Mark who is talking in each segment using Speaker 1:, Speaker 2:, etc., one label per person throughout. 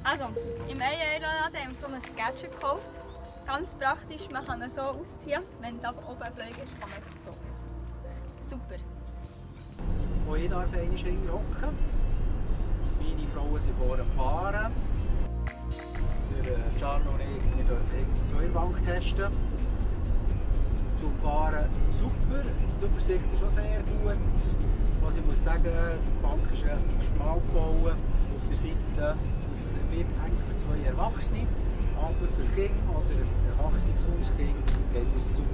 Speaker 1: Also, im Eierladen haben wir so ein Gadget gekauft. Ganz praktisch, man kann ihn so ausziehen. Wenn du oben fliegst, kann man einfach so. Super.
Speaker 2: Wo ich darf einmal hinhocken. Meine Frauen sind vorne gefahren. Der Gianno und ich dürfen die Zweierbank testen. Zum Fahren super, die Übersicht ist auch sehr gut. Was ich muss sagen, die Bank ist relativ schmal gebaut. Auf der Seite, es wird eng für 2 Erwachsene, aber für Kinder oder ein erwachsenes Kind geht es super.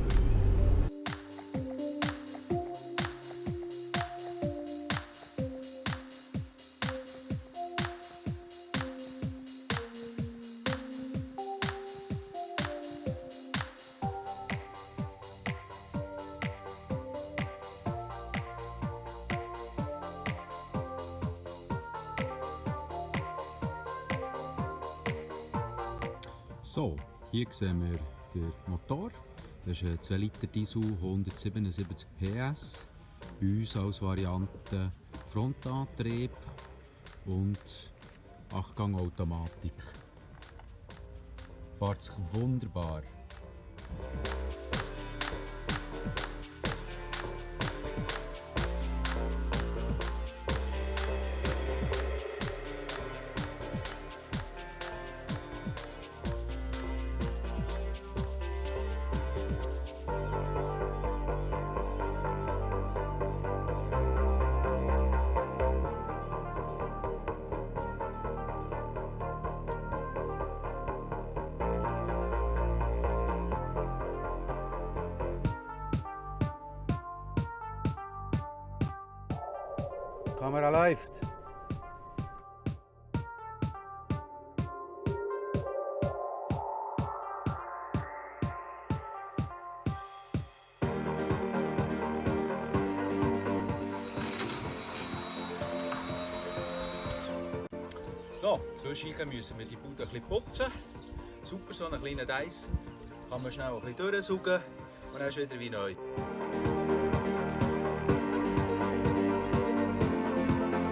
Speaker 3: So, hier sehen wir den Motor. Das ist ein 2 Liter Diesel, 177 PS. Bei uns als Variante Frontantrieb und 8-Gang-Automatik. Fährt sich wunderbar.
Speaker 2: Die Kamera läuft.
Speaker 4: So, zwischendurch müssen wir die Bude ein bisschen putzen. Super, so einen kleinen Dyson. Kann man schnell ein bisschen durchsaugen und dann ist wieder wie neu.